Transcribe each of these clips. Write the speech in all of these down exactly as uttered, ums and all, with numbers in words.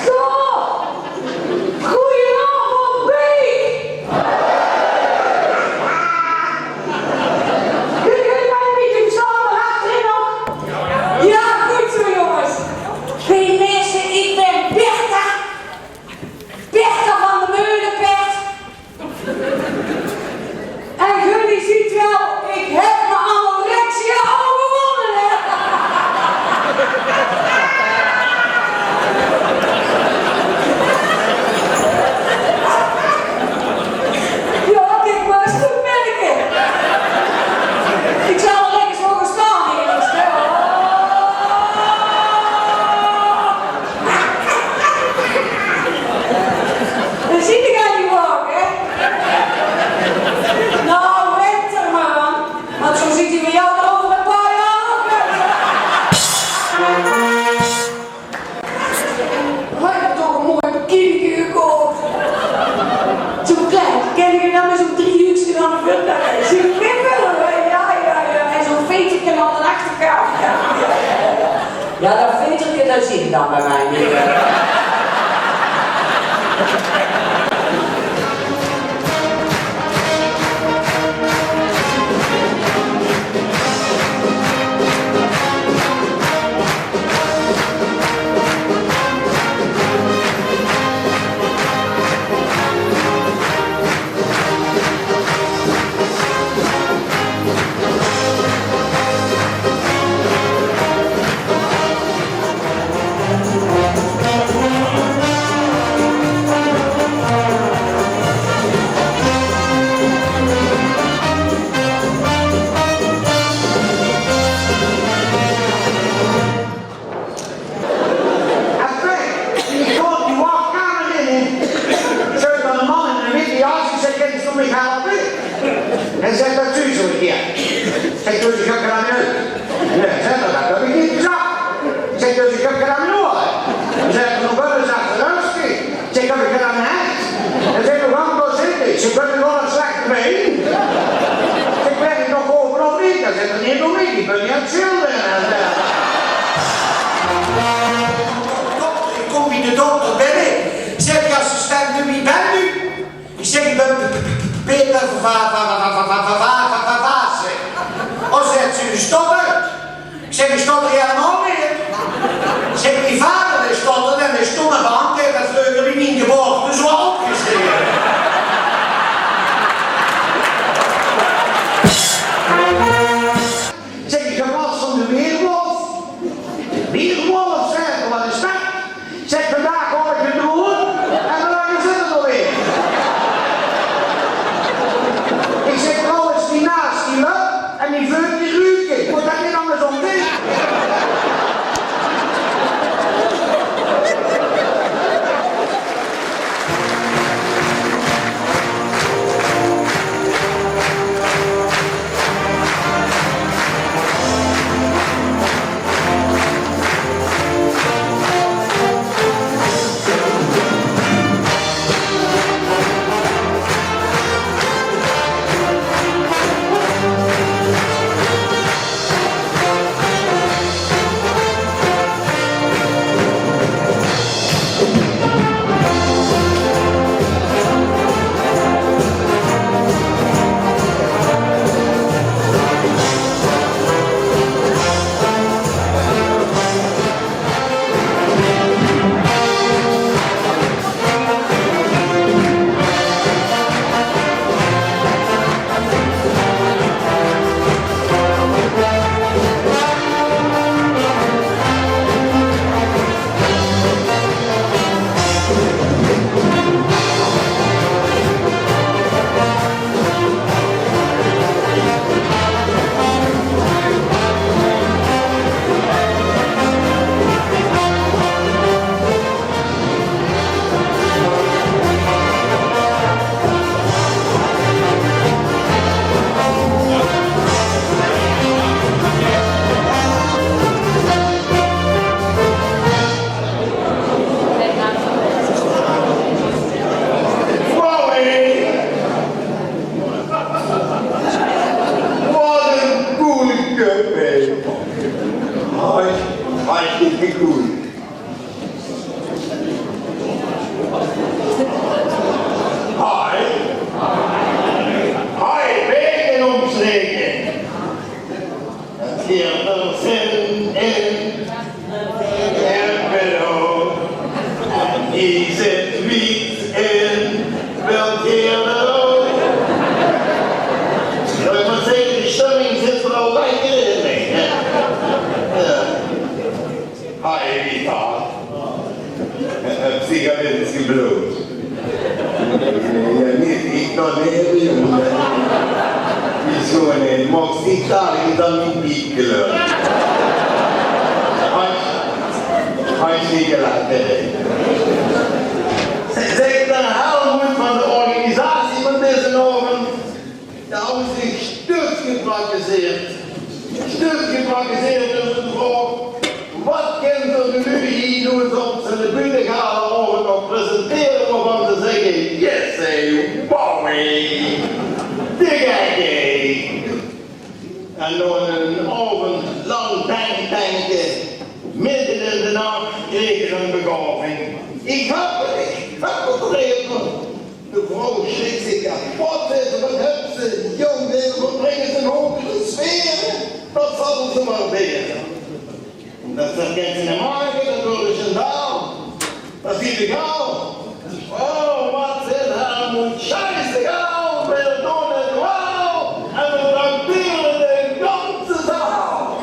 Zo! Goeienaovend, Beek! Kunt geer mich ein bietje same achterin nog? Jao, good zo, jónges. Geer minse, ich bön Bertha. Bertha van de Meulenpert. En geer zeet waal, ich höb mien anorexia al euverwónne, hè? Jao, kiek mer ins good, Merke. Ich zal d'r lekker ins veur gaon staon hie, hè. Dan zeen ich dich waal, hè? Noe, wèt d'r mer aan. Want zo zeen v'r dich euver ein paar jaor nog. Höb ich toch ein mooi bikinieke gekoch. Zo klein, kin ich dan mit zo'n driehoekske aan de veur. Zo'n wimpel, hè? Jao, jao, jao. En zo'n veterke aan de achterkant. Jao, jao, jao, jao. Jao, det veterke, det zeen ich dan bie mich neet. En toen, ich kóm die wachtkamer in, zaet d'r eine man in eine witte jas, ich zèk: "Kins doe mich helpe?" Hae zaet: "Waat zuus doe hie?" Zèk ich: "Ich höb gein minuut." "Nae," zaet 'r, "det höb ich neet gezag." Zèk ich: "Ich höb gein minuut." Zaet 'r: "Noe, waat is det?" Zèk ich: "Höb ich gein minuut." Hae zaet: "Noe, gaon dao zitte." Zèk ich: "Höb ich waal ein slech bein?" Zèk ich: "Waer ich nog ope of neet?" Zaet 'r: "Nae, doe neet, ich bön hie aan 't sjildere." Dokter, ich kóm bie de dokter binne. Zaet die assistente: "Wae bent geer?" Ich zèk: "Ich bön P-, P-, P-, Peter Va-, Va-, Va-, Va-, Va-, Va-, Va-, Va-, Vaze." "Oh," zaet ze, "geer stotert." Ich zèk: "Ich stotter hielemaol neet." Zèk: "Mien vader dae stotterde en dae stómme beambte haet det vreuger bie mien geboorte zo opgesjreve." Zèk: "Ich höb las van de weerwolf." "Weerwolf?" zaet 'r, "waat is det?" Zèk: "Vandaag haol ich 'm d'roet en morge zit 'r d'r weer." Ich zèk: Wie dat? Höbs dich al ins gebloot? Ja, neet, ich nog neet, jóng. Wie zoe'n, maag ich dao ins aan mien piep gluure? Haj, haj, zeker laat, hè. Zèk, d'r Helmoet van de organisatie van dezen aovend, dao haet zich stug geprakkezeerd. Stug geprakkezeerd door de vraog: wat kint d'r noe hie noe ins op zien buuttegala-aovend nog presentere, waovan ze zègke: yes, hè, wauw, hè, te gek, hè. En nao 'nen aovend lang denktanke, midde in de nach, kreeg ich 'n begaoving. Ich höb 't, ich höb 't, reep 'r. De vrouw sjrik zich kepot, zag ze: wat höbs se, jóng, zag ze, wat bringe ze 'n hogere sfeer? Dat zal ze waardere. Dat vergèt ze neet make, dat weurt 'ne sjandaal. Dat is egaal. Oh, wat zit Helmoet scheissegaal, veer doon 't waal en veer traktere de ganse zaal.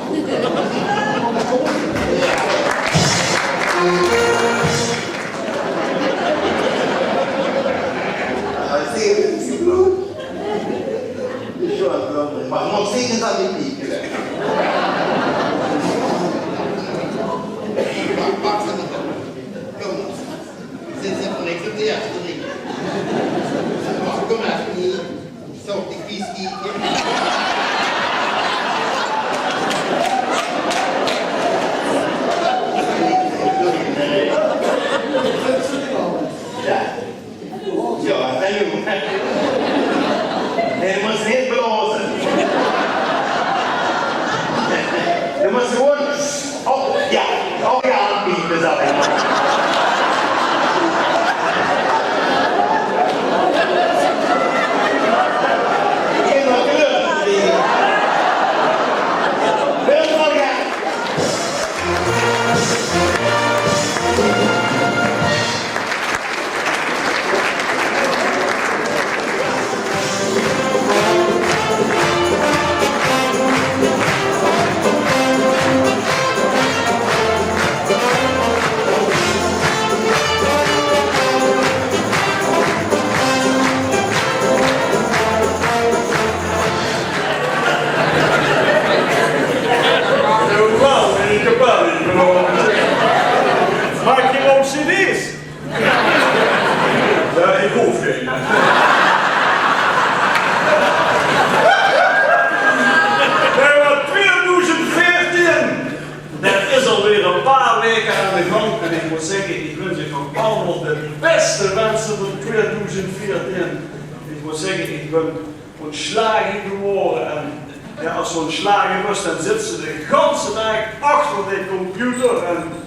Mag nog steeds aan die piek gelegd. Zit ze van niks op de jas te liggen. Kom maar, niet. Zo, die kies die. Ja. Ja, en noe? Nae, doe mós neet blaoze. Doe mós gewoon, oh, ja, oh, ja, piepe, zal ich mer. Ich kin nog kleur kriege. Wil nog, ja. Maak geer ouch cd's? Jao, ich hoof gein. Nae, mer twieëdoezend veertien, det is alweer ein paar waeke aan de gang. En ich mót zègke, ich wins uch van allemaol de bèste wense veur twieëdoezend veertien. Ich mót zègke, ich bön óntslage gewore. En jao, es se óntslage bös, dan zits se de ganse daag achter de computer. En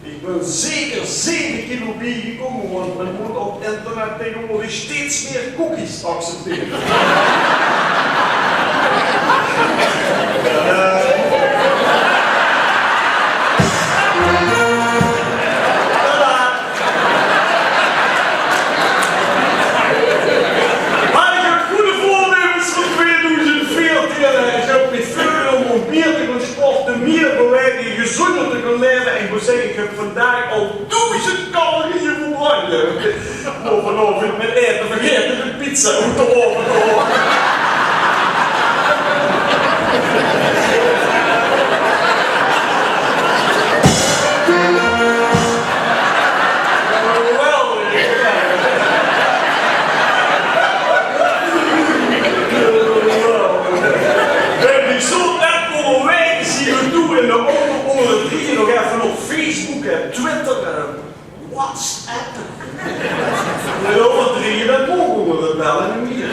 ich bön zeker zeve kilo biegekómme, want me mót op internet taengewoordig steeds mier cookies acceptere. Eh, tada! Mer ich höb gooj veurnummers veur twieëdoezend veertien. Ich höb mich veurgenómme óm mier te gaon sporte, mier bewaege, gezónder te gaon laeve. En ich mót zègke, ich höb vandaag al doezend calorieë verbrand. Mer vanaovend mit aete vergaete de pizza oet de oave te haole. Geweldig. Bön ich zo net óngerwaeg, zeen v'r toe in de auto ónger drieje nog effe op Facebook en Twitter en WhatsApp. Jao, ónger drieje, det moge v'r waal en neet mieë.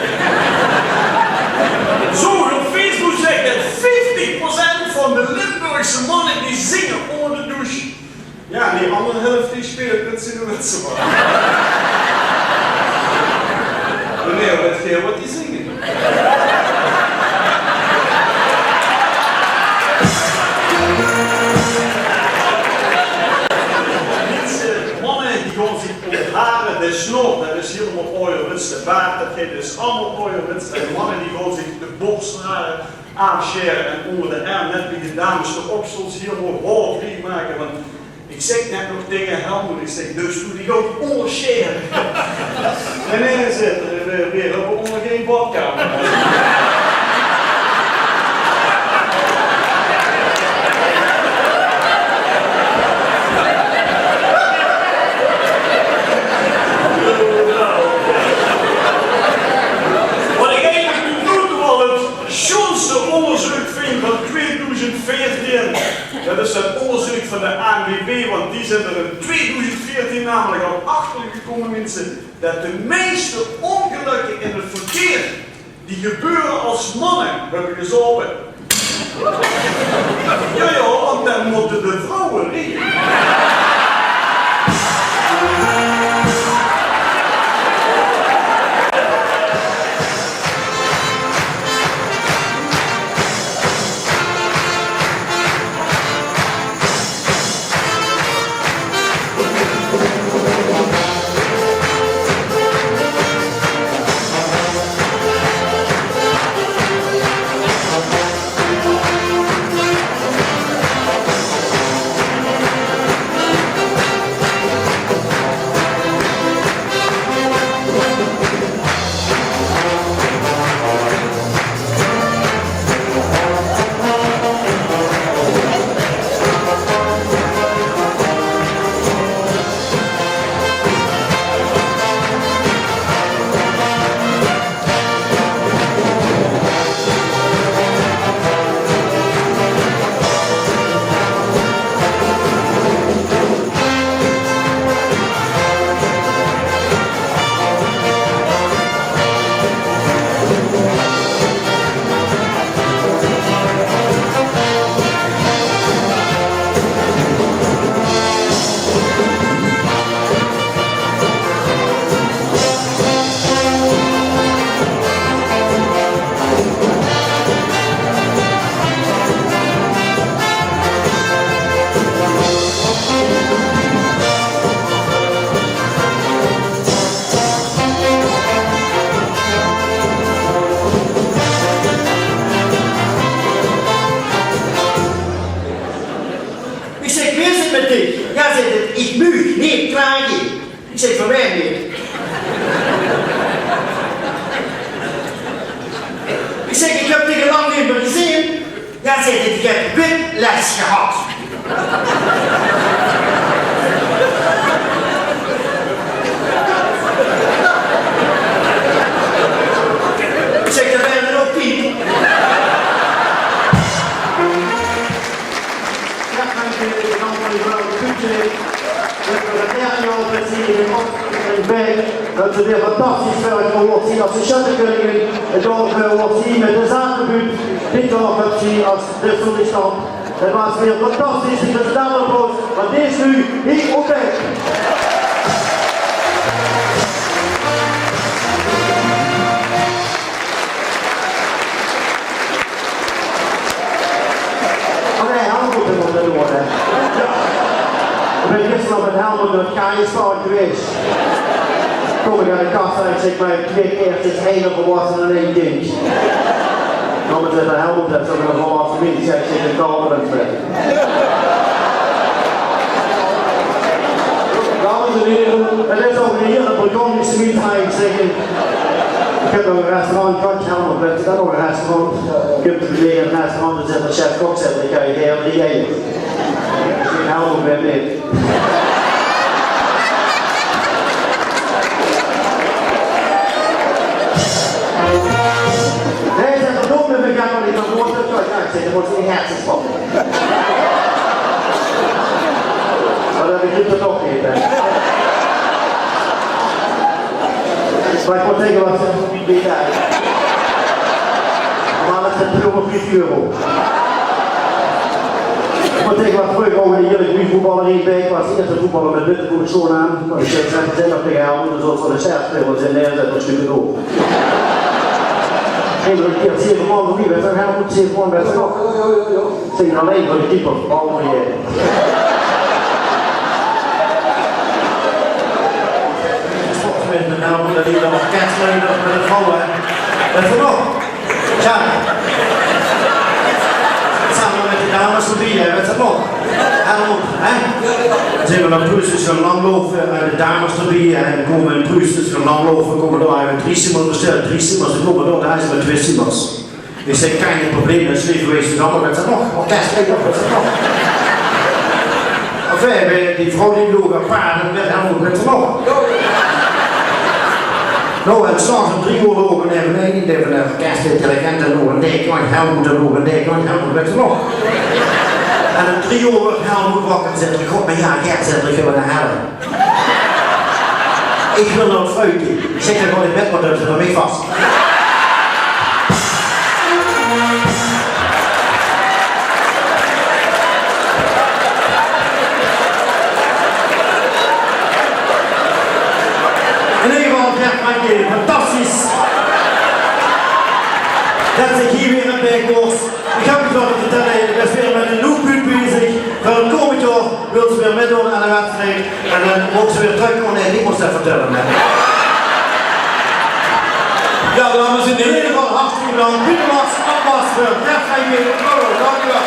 Zo, op Facebook zaet det vieftig procent van de Limburgse manne die zinge ónger de douche. Jao, die anger helf die speelt mit z'n witse man. Meneer, wèt geer waat die zinge? Minse, manne die gaon zich ónthare, de snor, det is hielemaol aojerwèts, de baard, det geit dus allemaol aojerwèts. En de manne die gaon zich de borsthaore aafsjere en ónger de erm, net wie de dames de oksels, hielemaol haorvrie make. Want Ich zèk net nog taenge Helmoet, ich zèk: "Dus doe dich ouch óngersjere." "Nae, nae," zaet 'r, "veer, veer höbbe ónger gein badkamer." Wat ich eigelik tot noe toe al 't sjoonste óngerzeuk vinj van twiedoezend veertien, det is det óngerzeuk van de A N W B, want die zeen d'r in twiedoezend veertien namelik al achter gekómme, minse, det de meiste óngelökke in 't verkeer, die gebeure es manne höbbe gezaope. Jao, jao, want dan mótte de vrouwe rieje. Ich zèk: "Wie is 't mit dich?" "Jao," zaet 't, "ich muug neet klage." Ich zèk: "Van wae neet?" Ich zèk: "Ich höb dich al lang neet mieë gezeen." "Jao," zaet 't, "ich höb whiplash gehad." Ich zèk: "Det waas ouch neet." Jao, dank uch. Dank uch waal. Good, eh, det v'r 't derde jaor plezeer in Oostende bie. Det ze weer fantastisch veur 't jaor zien es de sjöttekeuningin. 't Jaor veur woort zien mit de zatebuut. Dit jaor höbs te es de solistant. 't Waas weer fantastisch. Dit is 'n applaus, want dees is noe hie op weg. Oh nae, Helmoet mót 't doon, hè. Jao. Ich bön gister nog mit Helmoet nao 't Kaajespark gewaes. Kóm ich aan de kassa en ich zèk: "Maag ich twieë kaertjes, eine volwassene en ein kindj?" "Jao," zaet 'r, "Helmoet, det is ouch 'ne volwasse mins." Zèk ich: "Zèk, ich betaal 't mit." Dames en hiere, 't is ouch 'n hieër Bourgondische mins, maag ich zègke. Ich höb nog 'n restaurant gehad, Helmoet, wèts te det nog, 'n restaurant? Ich kóm te ligke in 't restaurant en zaet de chef-kok, zaet 'r: "Ich gaon hie drie eier." Ich zèk: "Helmoet, wae neet?" Nae, zaet 'r: "Doe mit mich, ich gaon neet nao boete." Ich zèk: "Doe mós in de herses poppe." Mer det begriep 'r toch neet, hè. Mer ich mót zègke, waat, normaal is 't per oor vief euro. Ich mót zègke, waat, vreuger ouch 'n hieërlik voetballer hie bie waas, de ieërste voetballer mit witte voetssjoon aan. Mer ich zèk: "Zèk, zèk det taenge Helmoet, dan zólle ze de sjerpsjpelers in neerzètte, dan sjtuut 't op." Ein kier: "Zeve man veur mich," wèts te, "Helmoet, zeve man, wèts te nog?" Zèk: "Allein veur de keeper." Oh jee. Sportmens, nou, det is dan nog ketsleider mit de vrouwe, hè. Wèts te nog? Tja. Same mit de dames d'rbie, hè, wèts te nog? Helmoet. Hè? Zeen v'r nao Pruuses gaon langlaufe, eh, de dames d'rbie, hè, en kómme in Pruuses gaon langlaufe, kómme dao, höbbe v'r drie zimmers besteld, drie zimmers, en kómme dao, dao is mer twieë zimmers. Ich zèk: gein probleem, dan sjrieve v'r ins allemaol mit z'n allen. Orkesleier, mit z'n allen. Enfin, eh, die vrouw die loog apaart, en mit Helmoet mit z'n allen. Noe, en 's aoves óm drie oor loog d'r ein van de orkesdirigente loog naek, want Helmoet loog naek, want Helmoet mit z'n allen. En óm drie oor weurt Helmoet wakker en zaet 'r: "God, mer jao, Gert," zaet 'r, "ich wil nao de hel." "Ich wil nao 't vrouwke." Zèk: "Gaon nao bèd, want dan zit 'r mich vas." In eder geval, Gert Franke, fantastisch det ich hie weer höb bie kós. Ich höb uch al vertèld, ich bön weer mit ein nuuj buut bezig. Veur 't kómmend jaor wille ze weer mitdoon aan de wedstrijd. En dan moge ze weer trök kómme en ich mót det vertèlle, hè. Jao, dames en hiere, hartstikke bedank. Pieter Maas, applaus veur Gert Franke. Dank uch waal.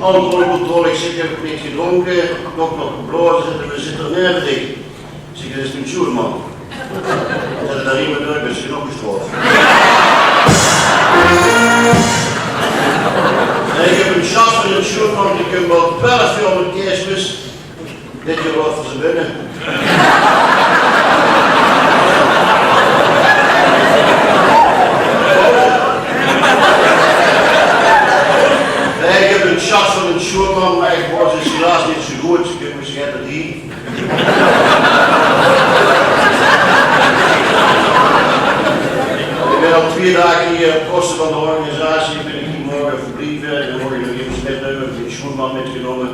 Alcoholcontrole, ich zèk, ich höb niks gedrónke, nog, nog geblaoze, en v'r zitte neet dicht. Zèk: "Det is mien sjoerman." Zaet d'r: "Dao hie mit deur, bès genóg gesjtraof." Ich höb ein sjas van eine sjoerman, die kump al twelf jaor mit Keersmis. Dit jaor laote v'r ze binne. Ich höb ein sjas van eine sjoerman, mer ich waas helaas neet zo good, ze kump mesjien oet die. Ich bön al twieë daag hie op kóste van de organisatie, bön ich hie moge verblieve en dan mót ich nog effe mitnumme, ich höb ein sjoerman mitgenómme,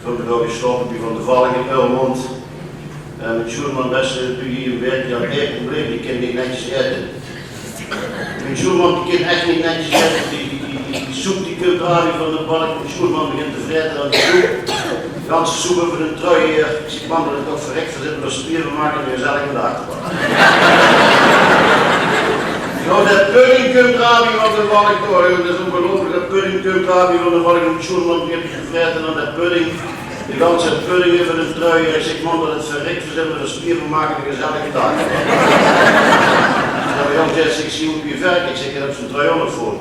veur de gesjtraof bie Van de Valk in Urmond. Eh, mien sjoerman, bèste, doe hie ein bietje, jao, gein probleem, die kin neet netjes aete. Mien sjoerman, die kin ech neet netjes aete. Die, die, die, die, die soep, die kump dao weer van de balk. Mien sjoerman begint te vraete aan die soep. De ganse soep euver de trui haer. Ich zèk: "Man, det is toch verrek veurzitte, det is spier van make, ein gezellige daag." Noe, de pudding kump dao weer van de balk. Det is óngeluifelik, de pudding kump dao weer van de balk. Mien sjoerman begint te vraete aan de pudding. De ganse pudding euver de trui. Ich zèk: "Man, det is verrek veurzitte, det is spier van make, ein gezellige daag." Jao, jóng, zaet ze, ich zeen oet wie verk. Ich zèk: "Dao höbs se ein trui ónger veur."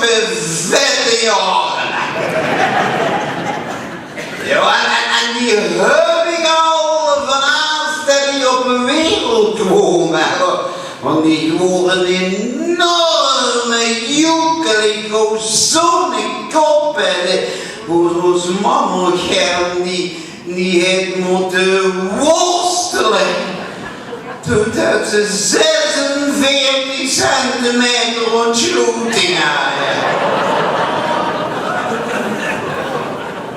Vette jaore. Jao, en, en, en die höb ich al vanaaf det ich op de wereld kwaam, hè. Want ich waor ein enorme joekel, ich haw zo'ne kop, hè. Ós, ós mam, die, die haet mótte worstele. Toen haet ze zesenveertig centimeter óntsloeting, hè.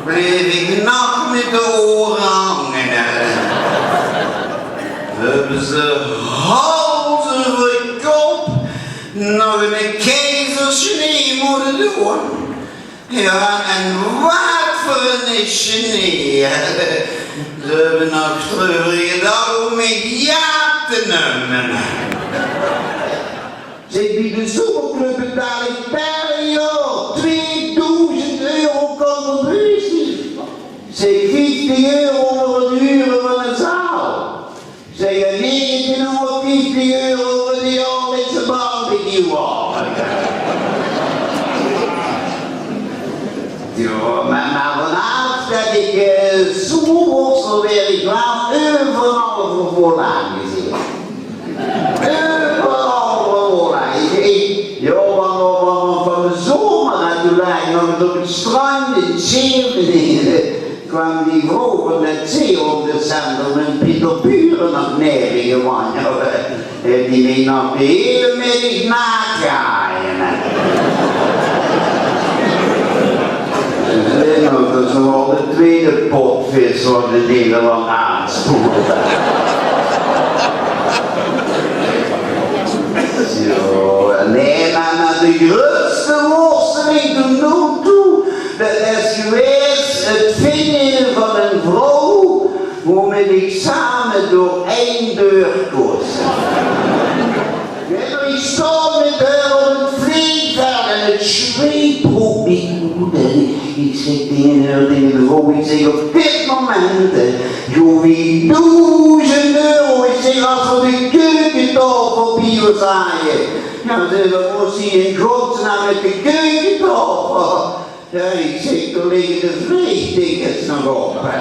Bleef ich nog mit de ore hange, hè. Höbbe ze hals euver kop nog ein keizersnee mótte doon. Jao, en waat veur ein snee. Ze höbbe nog treurige daag óm mich jaap te numme. Zèk, bie de zomerclub betaal ich per jaor tweedoezend euro contributie. Zèk, vieftig euro veur 't hure van ein zaal. Zèk, negentienhónderdvieftig euro veur de jaorlikse barbecue. Jao, mer, mer vanaaf det ich, eh, zoeë worstel, waer ich waal euveral veur vol aangezeen. Euveral veur vol aangezeen. Ich, jao, want, want, want van de zomer, hè, toen laog ich nog ins op 't strand in Scheveningen. Kwaam die vrouw van det zeehóndecentrum mit Pieter Buren nog neve mich gewanjeld. En die mich nog de hiele middig naak gehaje, hè. Ze zag nog: det is waal de twiede potvis waat in Nederland aanspoelt. Zo, nae, mer, mer de groeatste worsteling tot noe toe, det is gewaes 't vinje van ein vrouw woe-mit ich same door ein deur kós. Jao, ich stóng mit häör op 't vleegveld en 't zweet brook mich oet. En ich zèk taenge häör, taenge de vrouw, ich zèk: op dit moment, hè, gaon ich doezend euro, ich zèk, es v'r de keukentaofel bie ós haje. Jao, zèk, waat mós ich in godsnaam mit de keukentaofel? Jao, ich zèk, dao ligke de vleegtickets nog op, hè.